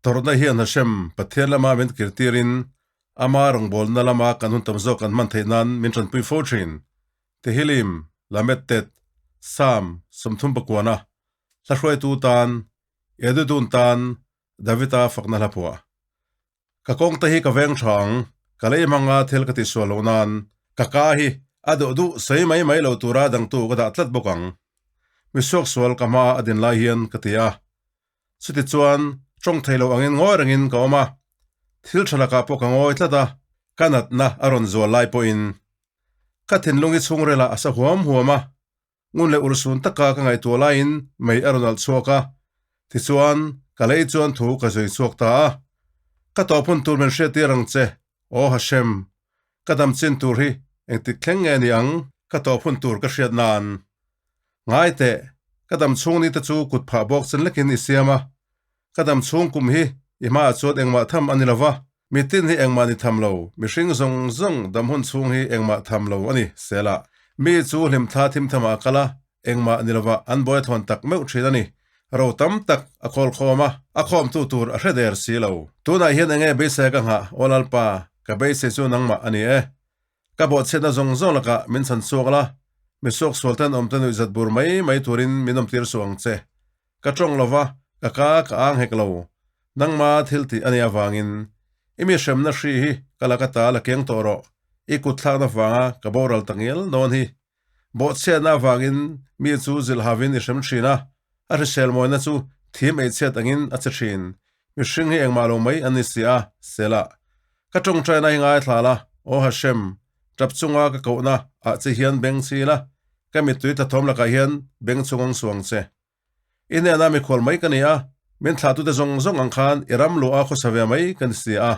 Tawrhna hian Hashem, Pathian lama min kirtirin ama rawngbawlna lama kan hun tam zawk kan hman theih nan min tanpui fo thin. Tehillim, Lamed Tet, Psalm, 39, Hla hruaitu tan, Edudun tan, Davida fakna hla phuah. Ka kawng te hi ka veng tha ang, ka lei hmanga thil ka tihsual loh nan ka ka hi a duh duh sawi mai mai lo tura dangtu ka dah tlat bawk ang. Mi suaksual ka hma a din lai hian ka ti a. Chutichuan tawng thei lo angin ngawi rengin ka awm a, thil tha lakah pawh ka ngawi tlat a, ka natna a rawn zual lai pawhin ka thinlung hi chhungrelah a sa huam huam a, Ngun leh urhsun taka ka ngaihtuah laiin mei a rawn alh chhuak a, tichuan ka lei chuan thu ka zui chhuak ta a. Ka tawp hun tur min hriattir ang che, Aw Hashem, ka dam chin tur hi engtik thleng nge ni ang? Ka tawp hun tur ka hriat nan. Ngai teh, ka dam chhung ni te chu kut phah bawk chen lekin i siam a, ka dam chhung kum hi i hmaah chuan engmah tham a ni lo va, Mitin hi engmah ni tham lo, mihring zawng zawng dam hun chhung hi engmah tham lo a ni, Selah. Mi chu hlimthla thim thamah a kal a, engmah ni lovah an buai thawn tak meuh thin a ni. Ro tam tak a khawl khawm a, a khawmtu tur a hre der si lo. Tunah hian enge beisei ka nghah, Aw Lalpa, ka beisei chu nangmah a ni e. Ka bawhchhiatna zawng zawng lakah min chhan chhuak la, mi suaksual ten awmte nuihzat bur mai mai turin min awmtir suh ang che. Ka tawng lo va, ka ka ka ang hek lo. Nangma thil tih a nih avangin i mi hremna hri hi ka laka ta la keng tawh rawh, i kut thlakna vanga ka boral ta ngial dawn hi. Bawhchhiatna avangin mi chu zilh havin i hrem thin a, a hrisel mawina chu thim eichhiat angin a che thin. Mihring hi engmah lo mai an ni si a, Selah. Ka tawngtaina hi ngaithla la, Aw Hashem, tap chunga ka kohna ah che hian beng chi la, ka mittui tlathawm lakah hian beng chhung ang suang che. I hnenah mikhual mai ka ni a, min thlahtute zawng zawng ang khan i ram luah a khawsa ve mai ka ni si a.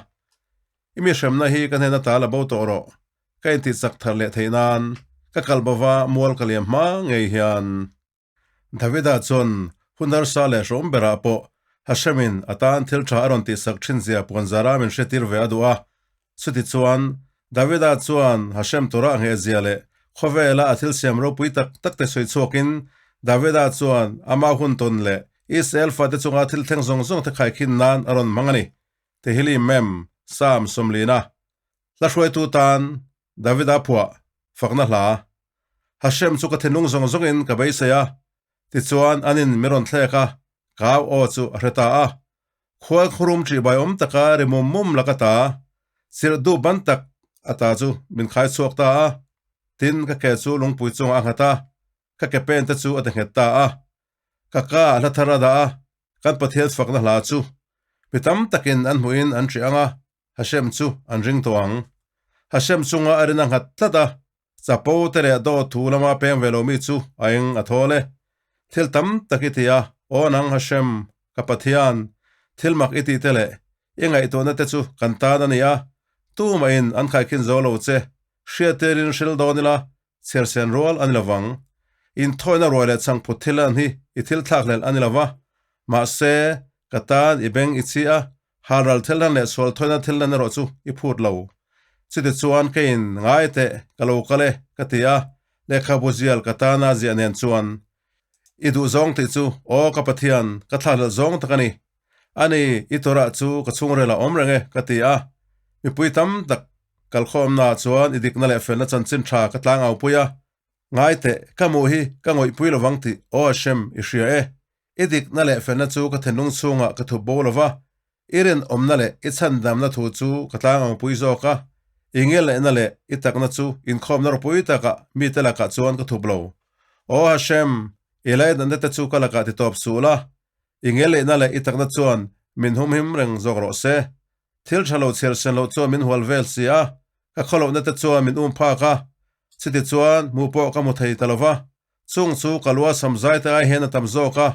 I mi hremna hi ka hnen ata la bo tawh rawh, ka intih chak thar leh theih nan ka kal bova mual ka liam hma ngei hian. Davida chuan hun harsa leh hrawm berah pawh Hashemin a tan thil tha a rawn tihsak thin zia puanzara min hretir ve a duh a. Chutichuan, Davida chuan Hashem tura a ngheh zia leh khawvela a thil siam ropui tak tak te sawi chhuakin Davida chuan ama hun tawn leh Israel fate chunga thil thleng zawng zawng te khaikhin nan a rawn hmang a ni. Tehillim Mem, Psalm 40. Hla hruaitu tan Davida phuah fakna hla. Hashem chu ka thinlung zawng zawngin ka beisei a, tichuan anin min rawn thlek a, ka au aw chu a hre ta a. Khual khurum ṭihbai awm taka ri mum mum lak ata, chirh duh ban tak ata chu min khai chhuak ta a. Tin, ka ke chu lungpui chungah a nghat a, ka ke pen te chu a ti nghet ta a. Ka ka a hla thar a dah a, kan Pathian fakna hla chu mi tam takin an hmuhin an ṭih ang a, Hashem chu an ring tawh ang. Hashem chunga a rin a nghat tlat a, chapo te leh dawt thu lama peng ve lo mi chu a eng a thawl e. Thil tam tak i ti a, Aw nang Hashem, ka Pathian, thil mak i tih te leh i ngaihtuahna te chu kan tan a ni a, tumahin an khaikhin zo lo che, hriattirin hril dawn ila, chhiarsen rual a ni lovang. Inthawina ruai leh chhangphut thil an hi i thil thlakhlelh a ni lova, mahse, ka tan i beng i chi a, halral thil hlan leh sual thawina thil hlan erawh chu i phut lo. Chutichuan keiin ngai teh ka lo kal e ka ti a, lehkhabu zial ka tana ziah nen chuan i duh zawng tih chu aw ka Pathian, ka thlakhlelh zawng tak a ni. Ani, i Torah chu ka chhungrelah awm reng e ka ti a, mipui tam tak Kalkhawmna chuan i dikna leh felna chanchin tha ka tlang au pui a, ngai teh, ka hmuh hi ka ngawihpui lovang tih aw Hashem i hria e. I dikna leh felna chu ka thinlung chhungah ka thup bo lova, i rinawmna leh i chhandamna thu chu ka tlang ang pui zawk a, i ngelnehna leh i takna chu inkhawmna ropui takah mite lakah chuan ka thup lo. Aw Hashem, i lainatna te chu ka lakah titawp suh la, i ngelnehna leh i takna chuan min humhim reng zawk rawh se. Thil tha lo chhiar sen loh chuan min hual vel si a, ka khawlohna te chuan min um phak a, chuti chuan hmuh pawh ka hmu thei ta lo va, chung chu ka lua sam zai te ai hian a tam zawk a,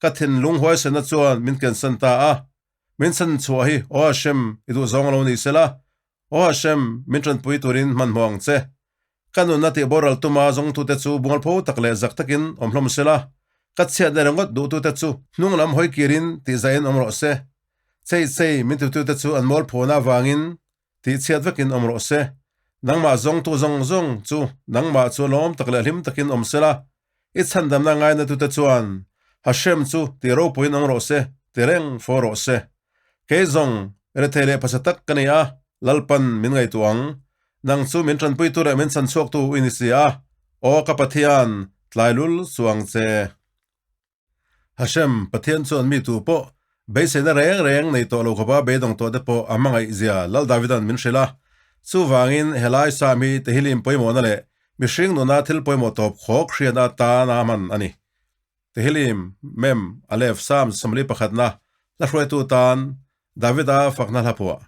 ka thinlung huaisenna chuan min kensan ta a, min chhan chhuah hi Aw Hashem i duh zawng lo ni sela, Aw Hashem min tanpui turin hmanhmawh ang che. Ka nunna tih boral tuma zawngtute chu bualpho tak leh zak takin awm hlawm sela, ka chhiatna ringawt duhtute chu hnung lam hawi kirin tihzaiin awm rawh se. Chei chei min tutute chu an mawl phawna avangin tih chhiat vekin awm rawh se. Nangmah zawngtu zawng zawng chu nangmah chu lawm tak leh hlim takin awm sela, i chhandamna ngainatute chuan Hashem chu tih ropuiin awm rawh se ti reng fo rawh se. Kei zawng rethei leh pasa tak ka ni a, Lalpan min ngaihtuah ang. Nang chu min tanpuitu leh min chhanchhuaktu i ni si a, aw ka Pathian, tlai lul suh ang che. Hashem, Pathian chuan mi tu pawh beiseina reng reng nei tawh lo khawpa beidawng tawh te pawh a hmangaih zia Lal Davidan min hrilh a. Chuvangin helai Psalm hi Tehillim pawimawhna leh mihring nuna thil pawimawh tawp khawk hriatna atana hman a ni. Tehillim, Mem, Aleph, Psalm 41na hla hruaitu tan Davida fakna hla phuah.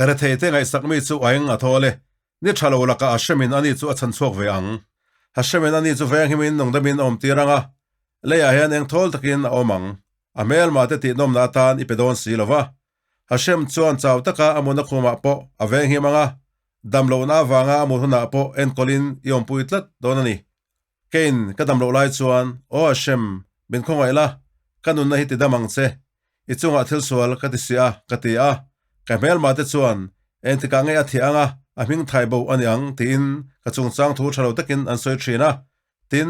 Retheite ngaihsak mi chu a eng a thawl e. Ni tha lo lakah Hashemin ani chu a chhan chhuak ve ang. Hashemin ani chu venghimin nungdamin a awm tir ang a, leiah hian eng thawl takin a awm ang. A hmelmah te tihnawmna atan i pe dawn si lo va. Hashem chuan chau taka a muna khumah pawh a venghim ang a, dam lohna avanga a mut hunah pawh enkawlin i awmpui tlat dawn a ni. Kein ka dam loh lai chuan, Aw Hashem, min khawngaih la, ka nunna hi ti dam ang che. I chungah thil sual ka ti si a, ka ti a. Ka hmelma te chuan, Engtikah nge a thiah ang a, a hming thai bo a ni ang, tiin ka chungchang thu tha lo takin an sawi thin a. Tin,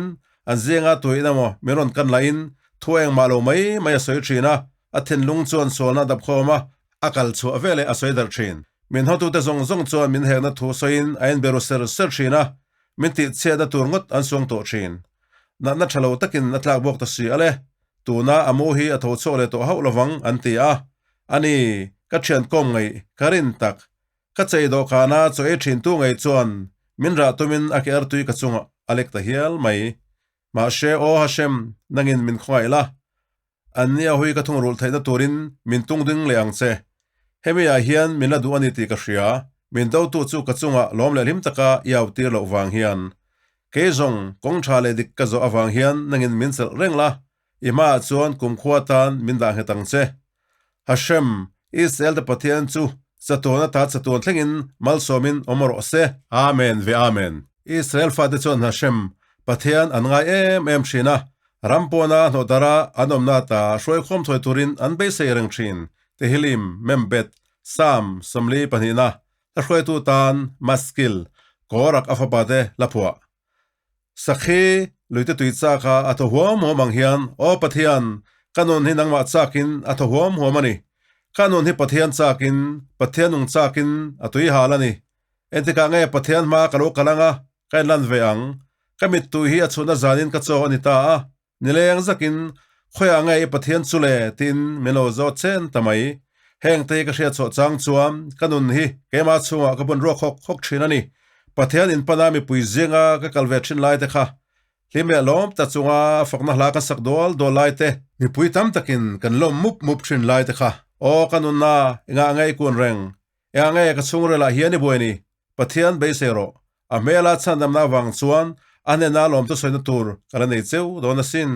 an zinga tuiin emaw min rawn kan lahin thu engmah lo mai mai a sawi thin a, a thinlung chuan sualna a dap khawm a, a kal chhuah veleh a sawi darh thin. Min hawtute zawng zawng chuan min hekna thu sawiin a inberu ser ser thin a, min tihchhiatna tur ngawt an suang tawh thin. Natna tha lo takin a tlak bawk ta si ale, tuna a mu hi a tho chhuak leh tawh hauh lovang an ti a. A ni, ka thian kawm ngaih ka rin tak. Ka chei dawhkana chaw ei thin tu ngei chuan min rah tumin a ke artui ka chungah a lek ta hial mai. Mahse aw Hashem, nangin min khawngaih la. An nia hui ka thungrulh theihna turin min tung ding leh ang che. Hemi ah hian min la duh a ni tih ka hria, min dotu chu ka chungah lawm leh hlim taka i au tir loh vang hian. Kei zawng, kawng tha leh dik ka zawh avang hian nangin min chelh reng la, i hmaah chuan kumkhua tan min dah nghet ang che. Hashem, Israel te Pathian chu chatuan ata chatuan thlengin malsawmin awm rawh se. Amen ve Amen. Israel fate chuan Hashem, Pathian an ngai em em thin a, ram pawna hnawhdara an awmna ata hruaikhawm thawi turin an beisei reng thin, Tehillim, Membet, Psalm 42na, hla hruaitu tan Maskil, Korak a fapa te hla phuah. Sakhi, luite tui chak a a thaw huam huam ang hian, Aw Pathian, ka nun hi nangmah chakin a thaw huam huam a ni. Ka nun hi Pathian chakin, Pathian nung chakin a tui hal a ni. Engtikah nge Pathian hma ka lo kal ang a, ka inlan ve ang? Ka mittui hi a chhunna zanin ka chaw a ni ta a, Nileng zakin, Khawiah nge i Pathian chu le? tiin min lo zawt chen ta mai. Heng te hi ka hriat chhuah chang chuan ka nun hi keimah chhungah ka bun ruak hawk hawk thin a ni. Pathian inpana mipui zinga ka kal ve thin lai te kha hlim leh lawm ta chunga fakna hla kan sak dual dual lai te, mipui tam takin kan lawm mup mup thin lai te kha, Aw ka nunna, engah nge i kun reng? Engah nge ka chhungrelah hian i buai ni? Pathian beisei rawh. A hmela chhandamna avang chuan a hnena lawmtu sawina tur ka la nei cheu dawn asin.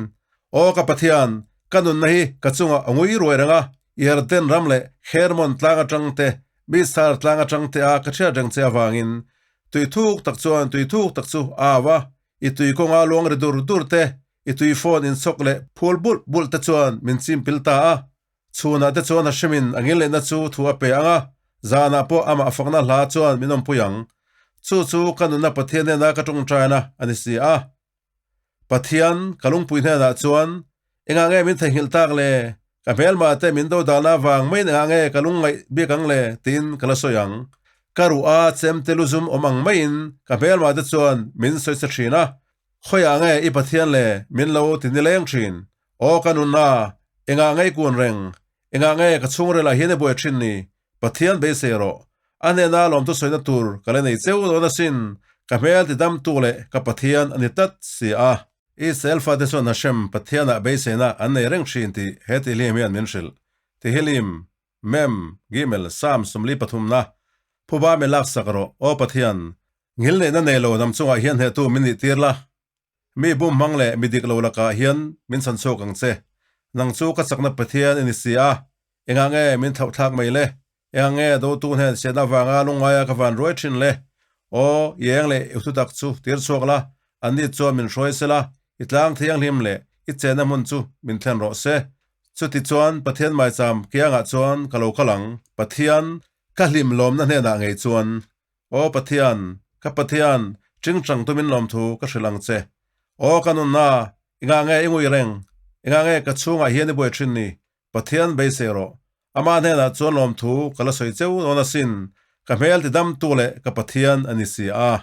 Aw ka Pathian, ka nunna hi ka chungah a ngui ruai reng a, Yarden ram leh Hermon tlang atang te, Mizar tlang atang te a ka hriat reng che avangin, tui thuk tak chuan tui thuk tak chu a au a, i tui kawnga luang ri dur dur te, i tui phone inchhawk leh phul bulh bulh te chuan min chimpil ta a. Chhunah te chuan Hashemin a ngilneihna chu thu a pe ang a, zanah pawh amah fakna hla chuan min awmpui ang. Chu chu ka nunna Pathian hnena ka tawngtaina a ni si a. Pathian, ka lungpui hnenah chuan, Engah nge min theihnghilh tak le? Ka hmelmah te min dodalna avang maiin engah nge ka lungngaih bik ang le? tiin ka la sawi ang. Ka ruh a chem te lu zum awm ang maiin ka hmelmah te chuan min sawi sa thin a. Khawiah nge i Pathian le? Min lo ti nileng thin. Aw ka nunna, engah nge i kun reng? Engah nge ka chhungrelah hian i buai thin ni? Pathian beisei rawh. A hnena lawmtu sawina tur ka la nei cheu dawn asin, ka hmel tidamtu leh ka Pathian a ni tlat si a. Israel fate chuan Hashem Pathianah beiseina an nei reng thin tih he tihlim hian min hrilh. Tihilim, Mem, Gimel, Psalm 43na, Phuba mi laksak rawh, Aw Pathian, ngilneihna nei lo hnam chungah hian hnehtu min nih tir la. Mi bum hmang leh mi dik lo lakah hian min chhan chhuak ang che. Nang chu ka chakna Pathian i ni si a, engah nge min thlauh thlak mai le? Engah nge dotu hnen chhiatna avanga lungngaia ka van ruai thin le? Aw, i eng leh i thutak chu tir chhuak la, anni chuan min hruai se la, i tlang thianghlim leh i chenna hmun chu min thlen rawh se. Chutichuan Pathian maicham kiangah chuan ka lo kal ang, Pathian, ka hlim lawmna hnenah ngei chuan. Aw Pathian, ka Pathian, tingtang tumin lawmthu ka hrilh ang che. Aw ka nunna, engah nge i ngui reng? Engah nge ka chhungah hian i buai thin ni? Pathian beisei rawh. Amah hnenah chuan lawmthu ka la sawi cheu dawn asin, ka hmel tidamtu leh ka Pathian a ni si a.